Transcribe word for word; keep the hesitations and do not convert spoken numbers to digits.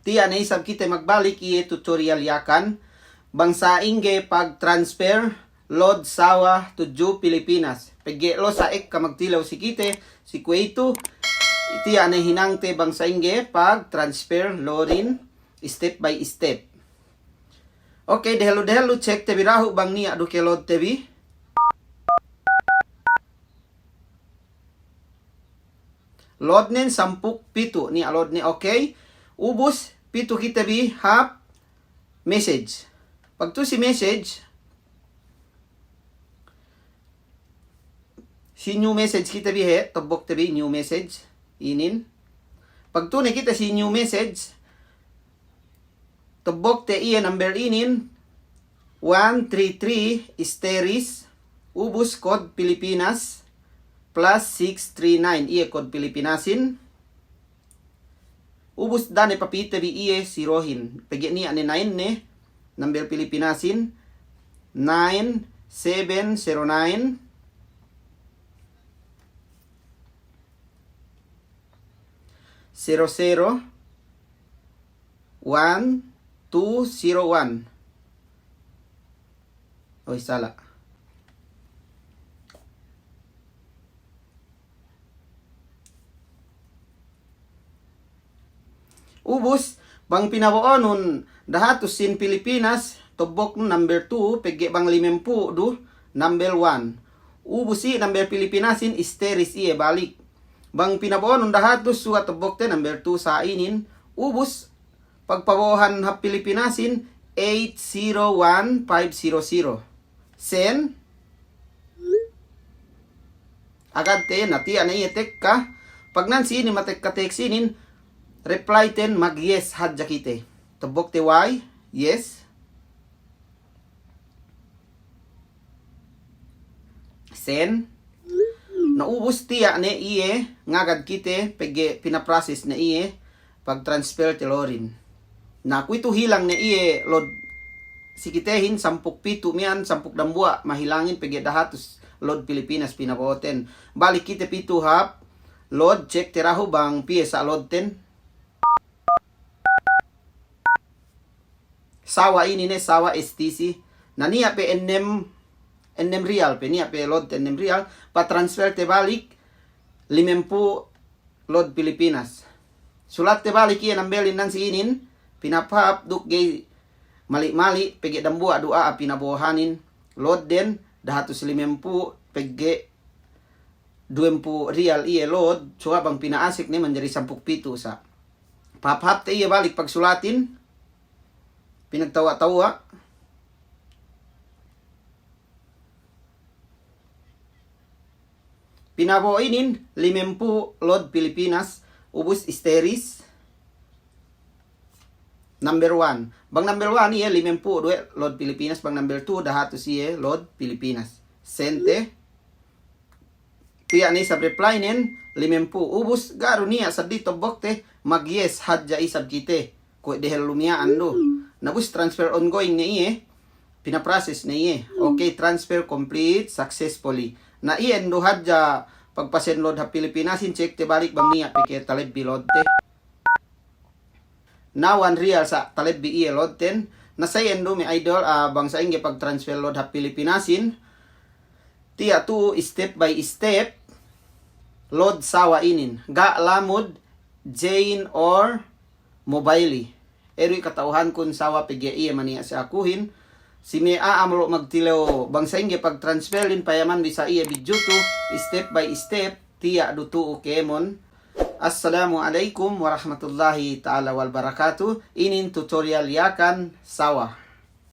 Tiya' ne isab kite magbalik iye tutorial Yakan, bang sa'ingge pag-transfer load Sawa tudju Pilipinas. Pegge' lo' sa ekka magtilew si kite, si kuwe'itu, tiya' ne hinangte bang sa'ingge pag-transfer loadin step by step. Okay, dehellu-dehellu check te bi dahu' bang niya' du ke load te bi. Load nen sampū' pitu', niya' load ne, okay. Ubus, pitu kite bi hap message. Pagtu'u si message, si new message kite bi he, tobbok te bi new message, inin. Pagtu'u ne kite si new message, tobbok te iye number inin, one three three asterisk, ubus code Pilipinas, plus six three nine, iye code Pilipinasin. Ubus da'a ne papī te bi iye zerohin. Pegge' niya' ne nine ne, number Pilipinasin, nine seven zero nine, zero zero, one two zero one. Oy, sala'. Ubus, bang pinabo'onun dahatus sīn Pilipinas, tobboknun number two, pegge' bang limempū' du, number one. Ubus i' number Pilipinasin asterisk iye balik. Bang pinabo'onun dahatus, suwa' tobbok te number two sa inin. Ubus, pagpabo'ohan hap Pilipinasin, eight zero one five zero zero. Send. Agad te, na tiya' ne iye tekka. Pag nan si inin matekka text inin, reply ten mag-yes hadja kite. Tobbok te Y, yes. Send. Na ubus tiya' ne iye ngagad kite pegge' pinaprocess ne iye pag-transfer te loadin. Na kuwe'itu hilang ne iye load si kitehin sampū' pitu' miya'an, sampū' dambuwa' mahilangin pegge' dahatus load Pilipinas pinabo'oten. Balik kite pitu hap load, check te dahu' bang piye sa load ten. Sawa inin ne, Sawa S T C. Na niya' pe ennem, ennem riyal pe, niya' pe load te ennem riyal, pa-transfer te balik limempū' load Pilipinas. Sulat te balik iye nambelin nan si inin, pinapahāp duk ga'i mali'-mali', pegge' dambuwa' du a'a pinabo'ohanin load den, dahatus limempū' pegge' duwempū' riyal iye load, suwa' bang pina'asek ne manjari sampū' pitu' sa. Pahāp-hāp te iye balik pagsulatin, pinagtawwa'-tawwa'. Pinabo'o inin limempū' load Pilipinas, ubus asterisk, number one. Bang number one iye limempū' duwe load Pilipinas, bang number two dahatus iye load Pilipinas. Send te. Tiya' ne isab reply nen, limempū'. Ubus, ga' du niya' seddili tobbok te, mag-yes hadja isab kite. Kuwe' dehellu miya'an du. Na ubus transfer ongoing ne iye, pinaprocess ne iye. Okay, transfer complete successfully. Na iyan du hadja pagpa-send load hap Pilipinasin, check te balik bang niya' pe ke talebbi load te. Na one riyal sa' talebbi iye load ten. Na sa iyan du me' idol, ah, bang sa'ingge pag-transfer load hap Pilipinasin. Tiya' tu'u step by step load Sawa inin. Ga' lamud Zain or Mobily. Eru i' kata'uhankun Sawa pegge' iye maniya' si akuhin. Si me' a'a malu' magtilew bang sa'ingge pag-transferin, payaman bi sa iye video tu, step by step, tiya' du tu'u kēmon. Assalamu alaikum warahmatullahi ta'ala wabarakatuh. Inin tutorial Yakan Sawa.